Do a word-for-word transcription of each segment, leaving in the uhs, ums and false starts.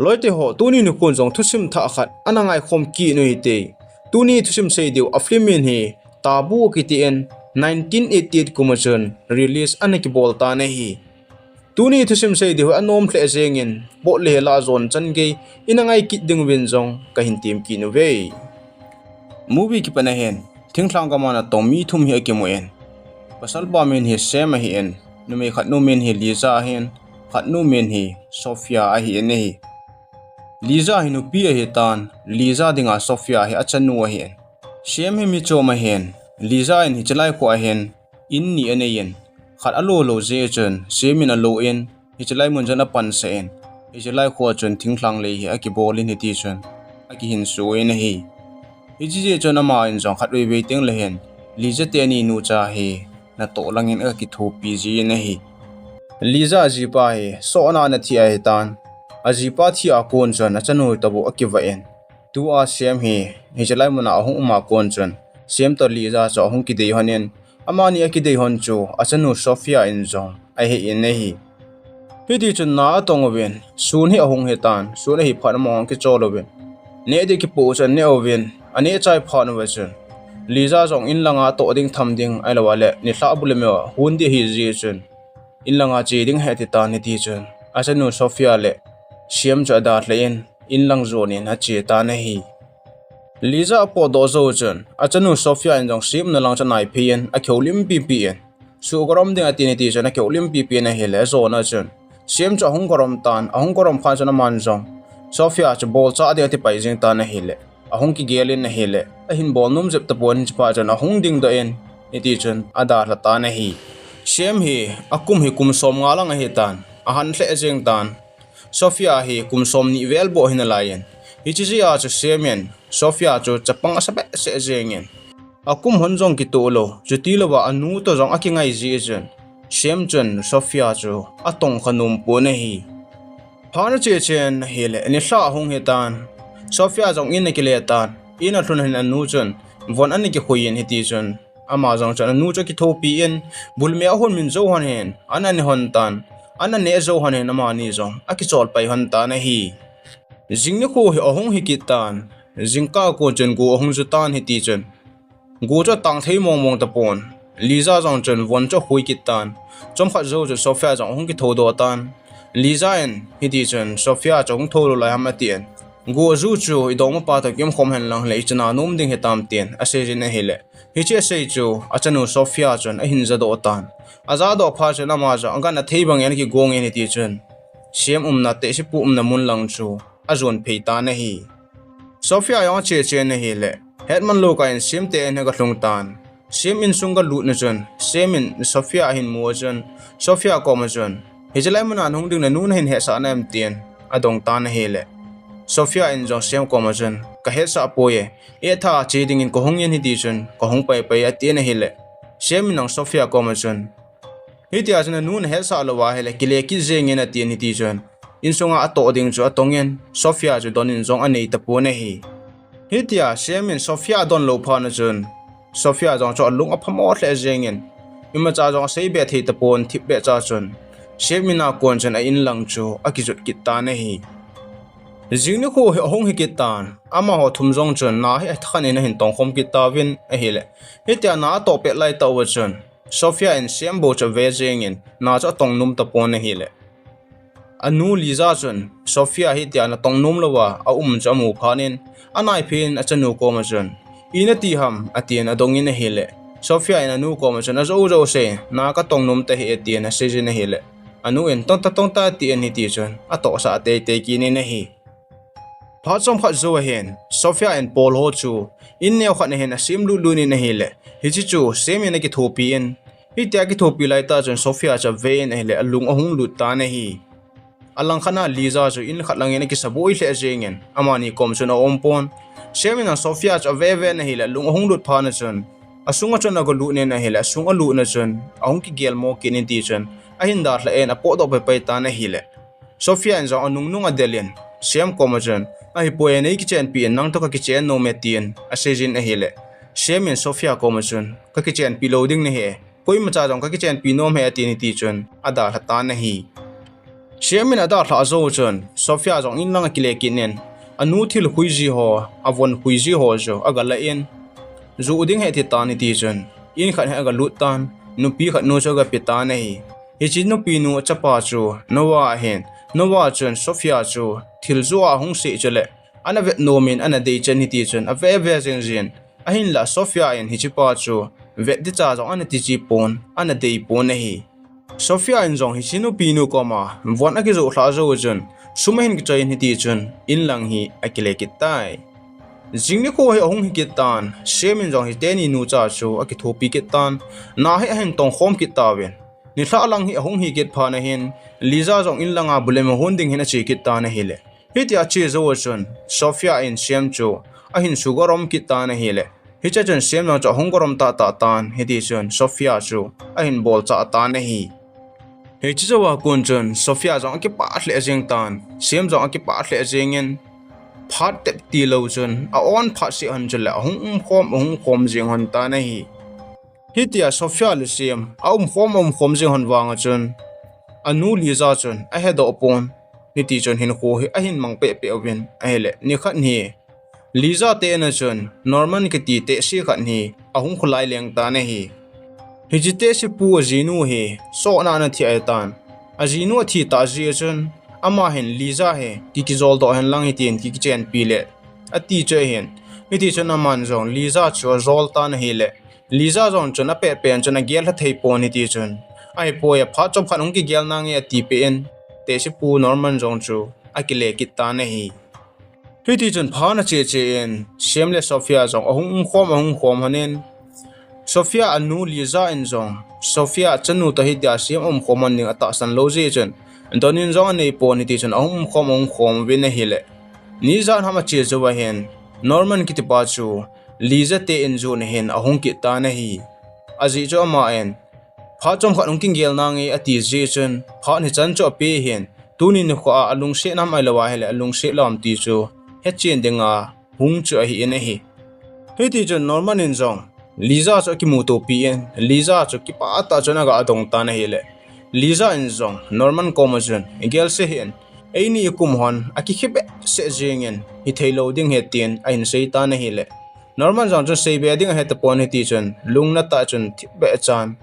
Loite ho, tuni nikho jong thusim thah khat ana ngaikhom kit u hite. Tuni thusim sei diu a film min hi Taboo kiti in nineteen eighty-eight kum a chun release ana kibol tan ahi. Tuni thusim sei diu hi anom lheh jengin, bol le hela jon chan gei ina ngai kit ding uvin jong kahin tem kit uve. Movie kipat a hin, thinglhang gam a natong mi thum hi akimu in, pasalpa min hi Sam ahin, numei khatnu min hi Lisa ahin, khatnu min hi Sophia ahin ahi. Lisa hi nupi ahitan, Lisa dinga Sophia hi achanu ahin. Sam hi michom ahin, Lisa in hiche lai kho a hin in ni anei in, khat alo lou jeh chun Sam in alo in, hiche lai mun chun apansah in, hiche lai kho a chun thinglhang lei hi akibol in hiti chun akihinso in ahi. Hiche jeh chun ama in jong khatvei vei teng le hin Lisa teni nucha hi natoh langin akithopi jin ahi. Lisa ajipa hi sohna ana thi ahitan, ajipa thi a kon chun achanu toh bou akivah in, tua Sam hi hiche lai muna ahung um a kon chun Sam toh Lisa chu ahung kidei lhon in, amani akidei lhon chu achanu Sophia in jong ahe in ahi. Hiti chun na atong uvin, sun hi ahung hitan, sun ahi phat in ama hung kichol uvin, neh ding kipoh u chu aneh uvin, aneh chai phat uva chun Lisa jong in langa toh ding tham ding ahilou le nilhah bul le meu a hung ding ahi jeh chun, in langa che ding ahi ati tan hiti chun achanu Sophia le Sam chu adalha in, in lang jon in ache tan ahi. Lisa apotdoh jou chun achanu Sophia in jong Sam umna lang chu anaiphei in akihoulimpi pi in, suhgorom ding atin hiti chun akihoulimpi pi in ahile, ajona chun Sam chu ahung gorom tan, ahung gorom phat chun aman jong Sophia chu bolchah ding ati pai jeng tan ahile, ahung kigel in ahile, ahin bol nom jep tapon, hiche phat chun ahung dingdoh in, hiti chun adalha tan ahi. Sam hi akum hi kum som nga lang ahitan, ahan lheh jeng tan. Sophia hi kum som ni vel bou ahi nalai in, hiche jeh a chu Sam in Sophia chu chapang asa behseh jengin, akum hon jong kitoh lou, chuti louva anu toh jong akingai jeh chun Sam chun Sophia chu atong kha nom pon ahi. Phat ache chen ahile, nilhah ahung hitan, Sophia jong in akile tan, in alhun hin anu chun von ana kikhui in hiti chun ama jong chun anu chu akithopi in, bul me ahung min jou lhon hin ana ne lhon tan, ana neh jou lhon hin amani jong akichol pai lhon tan ahi. Jing nikho hi ahung hi kit tan, jingkah a kon chun go ahung ju tan hiti chun, go chu atang thei mong mong tapon, Lisa jong chun von chu akhui kit tan, chomkhat jou chun Sophia jong ahung kithoudoh tan. Lisa in hiti chun Sophia chu ahung thou lou lai ham atin, go ju chu idongmapa toh kimkhom hen lang le ichana nom ding hitam tin aseijin ahile, hiche asei chu achanu Sophia chun ahin jadoh tan. Ajahdoh phat chun ama jong agan athei bangin akigong in hiti chun Sam umna, tehsepu umna mun lang chu ajon phei tan ahi. Sophia jong ache chen ahile, hetman lou kah in Sam te in agalhung tan. Sam insung agalutna chun Sam in Sophia ahin mu a chun, Sophia koma chun, hiche lai muna nahung ding nanu nahin hetsah nam tin adong tan ahile, Sophia in jong Sam koma chun, kahetsah poi e, eight thah che dingin kahung in hiti chun kahung paipai atin ahile, Sam in jong Sophia koma chun, hitia chun nanu nahetsah louva ahile kile kit jengin atin hiti chun, insunga atoh ding chu atongin, Sophia chu donin jong anei tapon ahi. Hitia Sam in Sophia adon lou phat chun, Sophia jong chu alung aphamo lheh jengin, imacha jong aseibe thei tapon, thipbeh cha chun Sam in akon chun a inlang chu akijot kit tan ahi. Jing nikho hi ahung hi kit tan, amaho thum jong chun na hi athakhat in ahin tongkhom kit tauvin ahile, hitia na atoh pet laitah uva chun Sophia in Sam bou chu ave jengin na chu atong nom tapon ahile, anu Lisa chun Sophia hitia natong nom louva aum chu amu phat in, anaiphei in achanu koma chun, ina ti ham atin adongin ahile, Sophia in anu koma chun, ajou jouse na katong nom tahih e tin aseijin ahile, anu in tongta tongta atin hiti chun atohsah teitei kit in ahi. Phat chomkhat jou ahin, Sophia in pawl ho chu in neo khat a hin asem lutlut in ahile, hiche chu Sam in akithopi in, hitia akithopi laitah chun Sophia chu ave in ahile, alung ahung lut tan ahi. Alangkhat a Lisa chu in khat langin akisaboi lheh jengin, amani kom chun aumpon. Sam in jong Sophia chu ave ave in ahile, alung ahung lut phat chun, asunga chun agalut in ahile, asung alutna chun ahung kigelmo kit in tichun, ahin dalha in apotdoh paipai tan ahile, Sophia in jong anungnung adelin, Sam koma chun, ahipoi, nei kichenpi in, nang toh kakichen nom e tin aseijin ahile, Sam in Sophia koma chun, kakichenpi lou ding nahi e, koimacha jong kakichenpi nom ahi atin hitichun adalha tan ahi. Sam in adalhah jou chun Sophia jong in lang akile kit in, anu thil khui ji ho, avon khui ji ho chu aga la in, ju ding ahi ti tan hiti chun, in khat hi aga lut tan, nupi khat nu chu aga pe tan ahi. Hiche nupi nu achapa chu Noah ahin, Noah chun Sophia chu thil ju a ahung sei chule, ana vet nom in, ana dei chan hiti chun, ave ve jing jin. Ahinlah Sophia in hichepa chu vet ding cha jong ana ti ji pon, ana dei pon ahi. Sophia in jong hiche nupi nu koma von akijoh lhah jou chun, sum ahin kichoi in hiti chun, in lang hi akile kit tai. Jing nikho hi ahung hi kit tan, Sam in jong hiteni nu cha chu akithopi kit tan, na hi ahin tong khom kit tauvin. Nilhah lang hi ahung hi kit phat na hin, Lisa jong in langa bulem ahon ding hin ache kit tan ahile. Hitia ache jou chun, Sophia in Sam chu ahin sugorom kit tan ahile. Hiche chun Sam jong chu ahung gorom tah tah tan, hiti chun Sophia chu ahin bolchah tan ahi. Hiche jou a kon chun Sophia jong akipah lheh jeng tan, Sam jong akipah lheh jeng in, phat tep tilou chun a-on phat seh hon chule ahung um khom, ahung khom jeng hon tan ahi. Hitia Sophia le Sam aum khom, aum khom jeng hon vang a chun, anu Lisa chun ahedoh pon, hiti chun hinkho hi ahin mang peh peh uvin ahile. Nikhat hi Lisa te in a chun Norman kiti tehse khat hi ahung kholai leng tan ahi. Hiche tehse pu ajinu hi sohna ana thi ahi tan. Ajinu athi tah jeh a chun, ama hin Lisa hi ki, kijol doh hen lang hitin ki, kichenpi le, ati chu ahin. Hiti chun aman jong Lisa chu ajol tan ahile. Lisa jong chun apet pen chun agel lha thei pon hiti chun, ahipoi, phat chomkhat hung kigel nange ati peh in, tehse pu Norman jong chu akile kit tan ahi. Hiti chun phat ana che che in, Sam le Sophia jong ahung um khom, ahung khom hon in, Sophia anu Lisa in jong Sophia chanu toh hitia Sam um khom hon ding atahsan lou jeh chun, don in jong anei pon hiti chun ahung um khom, ahung khom uvin ahile. Nijat ham ache jou a hin, Norman kitipa chu Lisa te in jon a hin ahung kit tan ahi. Ajeh chu aman, phat chomkhat hung kigel nange ati jeh chun, phat hichan chu ape hin, tuni nikho a alungset ham ahilou ahile alungset lou ham ti chu hechen dinga hung chu ahi in ahi. Hiti chun Norman in jong Lisa chu akimutopi in, Lisa chu kipah tah chun aga dong tan ahile. Lisa in jong Norman koma chun, igel seh hih in, eini ikum hon akikhe behseh jeng in, hithei lou ding ahi tin ahin sei tan ahile. Norman jong chun sei be ding ahe tapon hiti chun, lungna tah chun thipbeh chan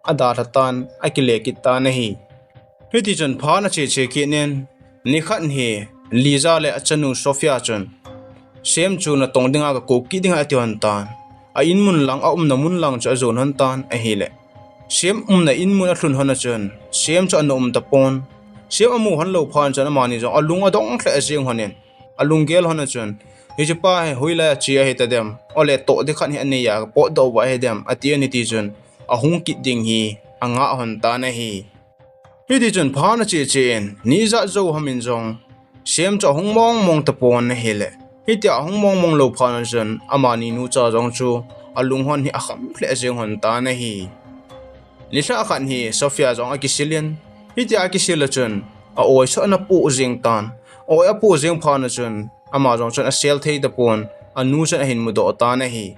adalha tan, akile kit tan ahi. Hiti chun phat ana che che kit in, nikhat hi Lisa le achanu Sophia chun, Sam chu natong dinga kakou kit ding ahi ati hon tan. A-in mun lang, aumna mun lang chu ajon hon tan ahile. Sam umna in mun alhun hon a chun, Sam chu ana um tapon. Sam amu hon lou phat chun amani jong alung adong lheh jeng hon in, alunggel hon a chun, hichepa hi hoilai a che ahi tadem, ole toh ding khat hi anei a kapotdoh uva ahi dem, ati in hiti chun, ahung kit ding hi angah hon tan ahi. Hiti chun phat ana che che in, nijat jou ham in jong, Sam chu ahung mong mong tapon ahile. Hitia ahung mong mong lou phat na chun, amani nucha jong chu alung hon hi akham lheh jeng hon tan ahi. Nilhah khat hi Sophia jong akisil in, hitia akisil a chun, a-oi chu ana poh jeng tan. A-oi apoh jeng phat na chun, ama jong chun asel thei tapon, anu chun ahin mudoh tan ahi.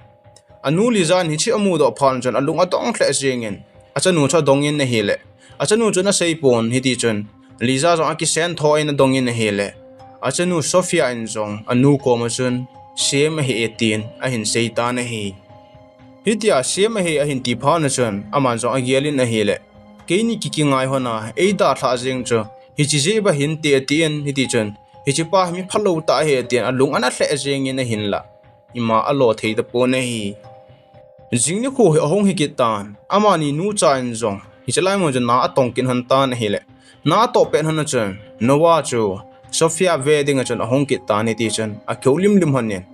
Anu Lisa in hiche amudoh phat chun alung adong lheh jeng in, achanu chu adong in ahile. Achanu chun asei pon hiti chun, Lisa jong akisentho in adong in ahile. Achanu Sophia in jong anu koma chun, Sam ahi e tin ahin sei tan ahi. Hitia Sam ahi ahin ti phat na chun, aman jong agel in ahile. Keini ki, kingai hon a, eidalhah jeng chu, hiche jeh a hinte ati in hiti chun, hichepa hi mi phalou tah ahi tin alung ana lheh jeng in ahinlah, ima alo thei tapon ahi. Jing nikho hi ahung hi kit tan, amani nucha in jong, hiche lai mun chun na atong kit hon tan ahile. Na atoh pet hon a chun, Noah chu Sophia ve ding a chun ahung kit tan hiti chun, akihoulim lim hon in.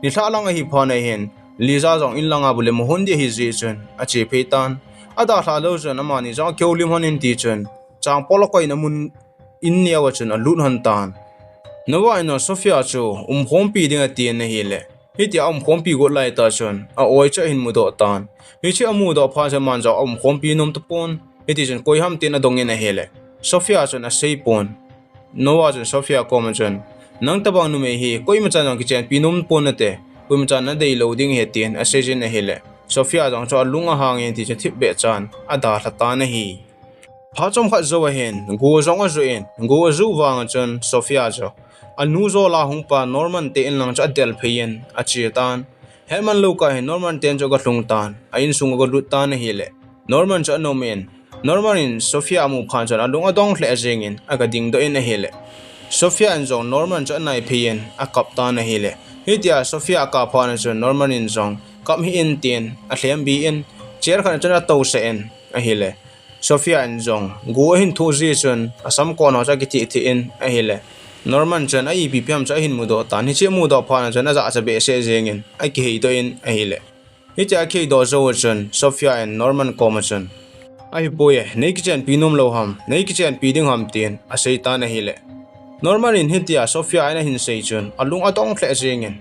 Nilhah lang ahi phat na hin, Lisa jong in langa bulem ahon ding ahi jeh chun, ache phei tan. Adalhah lou chun, amani jong akihoulim hon in ti chun, changpol akoina mun in neo a chun alut hon tan. Noah in Sophia chu umkhompi ding ati in ahile. Hitia aumkhompi got lai tah chun, a-oi chu ahin mudoh tan. Hiche amudoh phat chun aman jong aumkhompi nom tapon. Hiti chun koi ham tin adong in ahile. Sophia chun asei pon. Noah chun Sophia koma chun, nang tobang numei hi koima chan jong kichenpi nom pon nate, koima chan nadei lou ding ahi tin asei jin ahile. Sophia jong chu alung ahang in hiti chun thipbeh chan adalha tan ahi. Phat chomkhat jou ahin, go jong ajoh in, go ajoh vang a chun Sophia chu anu jol a hung pa Norman te in lang chu adel phei in ache tan. Hetman lou kah hin Norman ten chu aga lhung tan, a insung aga lut tan ahile, Norman chu anom in, Norman in Sophia amu phat chun alung adong lheh jeng in aga dingdoh in ahile, Sophia in jong Norman chu anai phei in akap tan ahile, hitia Sophia akap phat a chun Norman in jong kap hih in tin alhem bi in, chair khat a chun atousah in ahile, Sophia in jong go ahin thoh jeh chun asam kon ho chu akithih thih in ahile, Norman chun a ipi pi ham chu ahin mudoh tan, hiche amudoh phat a chun ajachat behseh jeng in akiheidoh in ahile, hitia akiheidoh jou a chun Sophia in Norman kom a chun, ahipoi e, nei kichenpi nom lou ham, nei kichenpi ding ham tin asei tan ahile, Norman in hitia Sophia in ahin sei chun alung adong lheh jeng in,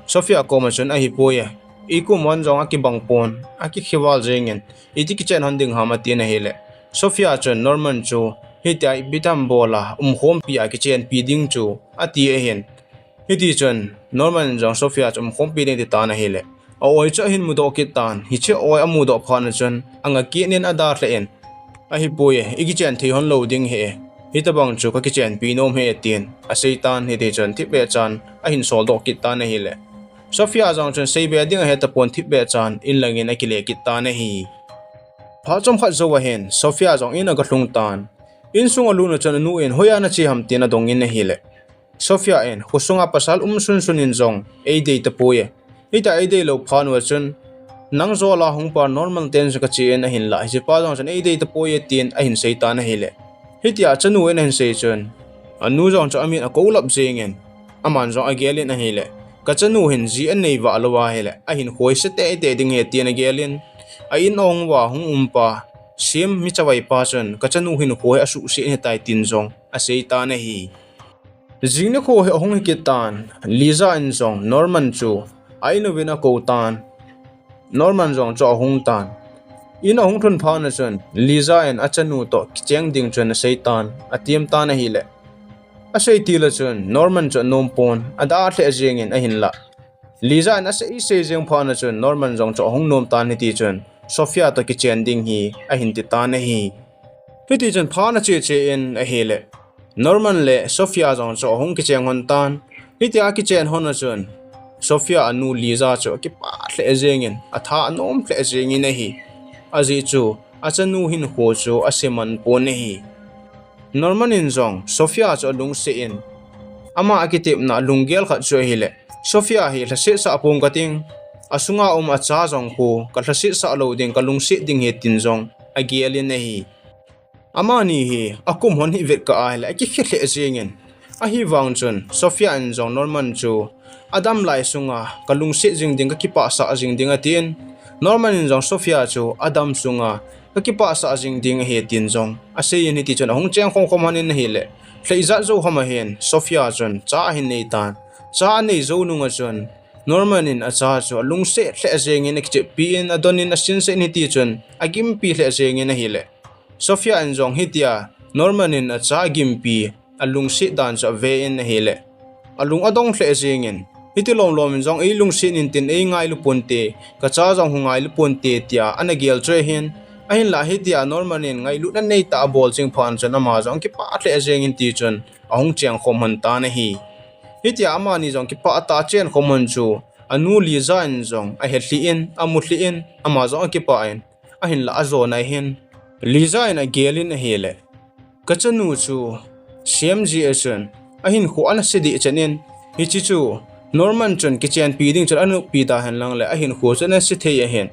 Sophia kom a chun, ahipoi e, ikum hon jong akibang pon, akikhe val jeng in, iti kichen hon ding ham atin ahile, Sophia chun Norman chu hitia ipi ham bol a umkhompi a kichenpi ding chu ati ahin, hiti chun Norman in jong Sophia chu umkhompi ding ati tan ahile, a-oi chu ahin mudoh kit tan, hiche oi amudoh phat a chun anga kit in adalheh in, ahipoi e, ikichen thei hon lou ding ahi e, hitobang chu kakichenpi nom ahi e tin asei tan, hiti chun thipbeh chan ahin soldoh kit tan ahile, Sophia jong chun seibe ding ahetapon, thipbeh chan in lang in akile kit tan ahi. Phat chomkhat jou ahin Sophia jong in aga lhung tan, insung alut a chun anu in hoiya nache ham tin adong in ahile, Sophia in, khosunga pasal um sunsun in jong eidei tapoi e, hitia eidei lou phat uva chun nang jol a hung pa Norman ten chu kache in ahinlah, hichepa jong chun eidei tapoi e tin ahin sei tan ahile, hitia achanu in ahin sei chun anu jong chu amin akoulap jeng in, aman jong agel in ahile, kachanu hin ji anei vah lou ahile ahinkho hi se teitei ding ahi tin agel in, a in a hung uva hung um pa Sam mi chavai pa chun kachanu hinkho hi asuhset ahitai tin jong asei tan ahi. Jing nikho hi ahung hi kit tan, Lisa in jong Norman chu a in uvin akou tan, Norman jong chu ahung tan, in ahung lhun phat a chun Lisa in achanu toh kicheng ding chun asei tan, atem tan ahile, asei til a chun Norman chu anom pon, adalheh jeng in ahinlah, Lisa in asei sei jeng phat a chun Norman jong chu ahung nom tan, hiti chun Sophia toh kichen ding hi ahin ti tan ahi. Hiti chun phat ana che che in ahile, Norman le Sophia jong chu ahung kicheng hon tan, hitia akichen hon a chun Sophia anu Lisa chu akipah lheh jeng in, atha anom lheh jeng in ahi. Ajeh chu achanu hinkho chu ase man pon ahi. Norman in jong Sophia chu alungset in, ama akitepna lunggel khat chu ahile, Sophia hi lhasetsah pong kating, asunga um acha jong khu kalhasetsah lou ding, kalungset ding ahi tin jong agel in ahi. Amani hi akum hon hi vet kah ahile akikhe lheh jeng in, ahivang chun Sophia in jong Norman chu adam lai sunga kalungset jing ding, kakipahsah jing ding atin, Norman in jong Sophia chu adam sunga kakipahsah jing ding ahi tin jong asei in, hiti chun ahung cheng khomkhom hon in ahile, lha ijat jou ham ahin Sophia chun cha ahin nei tan, cha anei jou nung a chun Norman in acha chu alungset lheh jeng in, akicheppi in, adon in, asinset in, hiti chun agimpi lheh jeng in ahile, Sophia in jong hitia Norman in acha agimpi, alungset dan chu ave in ahile, alung adong lheh jeng in, hiti lomlom in jong eilungset in tin, eingailu ponte, kacha jong khu ngailu ponte tia ana gel chu ahin, ahinlah hitia Norman in ngailutna neitah abol jing phat chun ama jong akipah lheh jeng in, ti chun ahung cheng khom hon tan ahi. Hitia amani jong kipah tah a achen khom hon chu anu Lisa in jong ahe lhih in, amu lhih in, ama jong akipah in, ahinlah ajona ahin, Lisa in agel in ahile, kachanu chu Sam jeh a chun ahinkho ana se deh chan in, hiche chu Norman chun kichenpi ding chun ana noppi ta hen lang le ahinkho chu ana se thei ahin,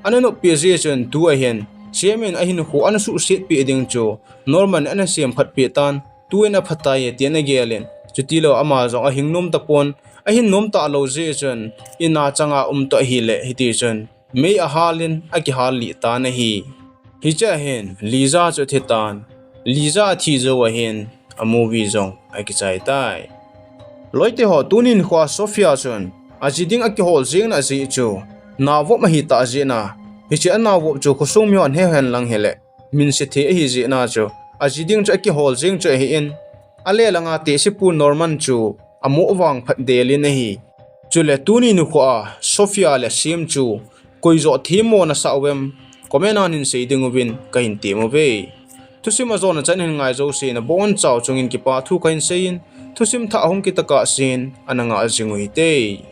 ana noppi jeh chun tu ahin Sam in ahinkho ana suhsetpeh ding chu Norman in ana semphatpeh tan, tu in aphatai e tin agel in, chutilou ama jong ahing nom tapon, ahin nom talou jeh chun in a changa um toh ahile, hiti chun mei ahal in akihal lih tan ahi. Hichea hin Lisa chu athi tan, Lisa athi jou ahin a movie jong akichai tai. Loite ho, tuni nikhoa Sophia chun aji ding akihol jeng na jeh chu naovop ahitah jeh in, hiche anaovop chu khosung mihon ahe hen lang hile, min se thei ahi jeh in chu aji ding chu akihol jeng chu ahin, ale langa tehsepu Norman chu amoh vangphat del in ahi. Chule tuni nikhoa Sophia le Sam chu koi joh themmo nasah uvem, comment a hin sei ding uvin kahin tem uve. Thusim ajona chan hin ngai jouse nabonchauva chungin kipa thu kahin seiyin, thusim thah hung kit tokah sen ana ngah jing uhite.